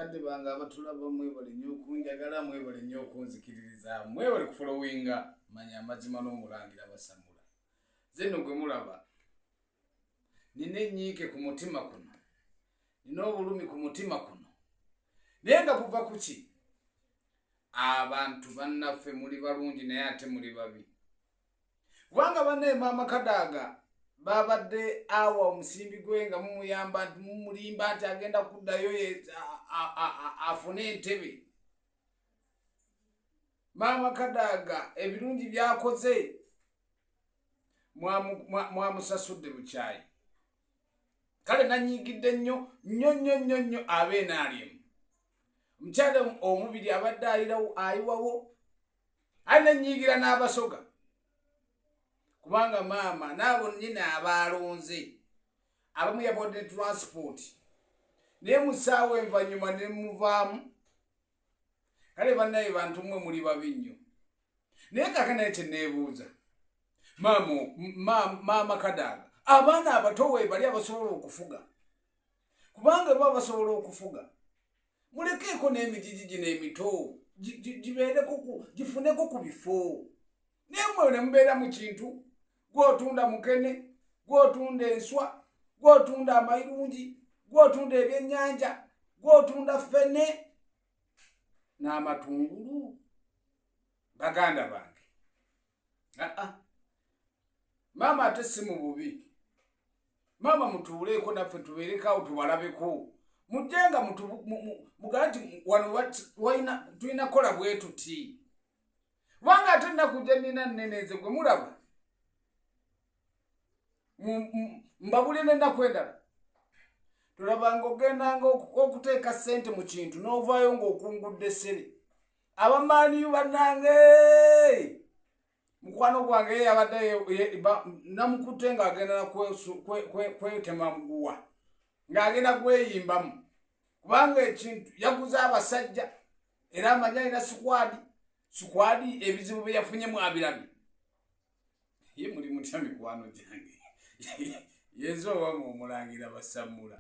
Bakadde bange abatulaba, mwebale nnyo okunjagala, mwebale nnyo okunzikiririza, mwebale kufolowinga Manya Amazima n'Omulangira Basamula. Ze nno gwe mulaba, nina ennyiike ku mutima kuno, nina obulumi ku mutima kuno, naye nga buva ku ki? Abantu bannaffe muli balungi naye ate muli babi, kubanga bannaye Maama Kadaaga babadde awa omusimbi gwe nga mumuyamba nti mumulimba nti agenda kuddayo afune entebe. Maama Kadaaga ebirungi byakoze mwamusasudde bukyayi. Kale nanyiigidde nnyo nnyo nnyo nnyo nnyo abeenaalimu. Omukyala omubiri abadde ayirawo ayiwawo, aye nenyiigira n'Abasoga, kubanga maama naabo nnyini abaalonze abamu yabawadde ne transport, naye mu ssaawa envannyuma ne muvaamu. Kale bannaye bantu mmwe muli babi nnyo. Naye kaka naye kyeneebuuza, maama Kadaaga, abaana abato weebali abasobola okufuga, kubanga baba basobola okufuga, mulekeeko n'emigigi gino emito gibeereko, gifuneko ku bifo. Naye mmwe ne mubeera mu kintu, gw'otunda mukene, gw'otunda enswa, gw'otunda amayirungi, gw'otunda ebyennyanja, gw'otunda ffene n'amatungulu. Baganda bange, aa maama, ate si mu bubi. Maama, mutuuleeko naffe tubeerekawo tubalabeko, mujje nga mugala nti wano tulina kukola bwe tuti, kubanga ate ennaku gye nnina nnene. Nze gwe mulaba mbabulye n'ennaku endala, tulabanga ogendanga okuteeka ssente mu kintu n'ovaayo ng'okungudde ssere. Abamaaniyu bannange, mukwano gwange ye yabadde namukutte ng'agenda kwetema muguwa, ng'agenda kweyimbamu, kubanga ekintu yaguze abasajja era amanyi alina squad. Squad ebizibu bye yafunyemu abirabye. Ye muli mutya, mikwano gyange? Yenze owamu Omulangira Basamula.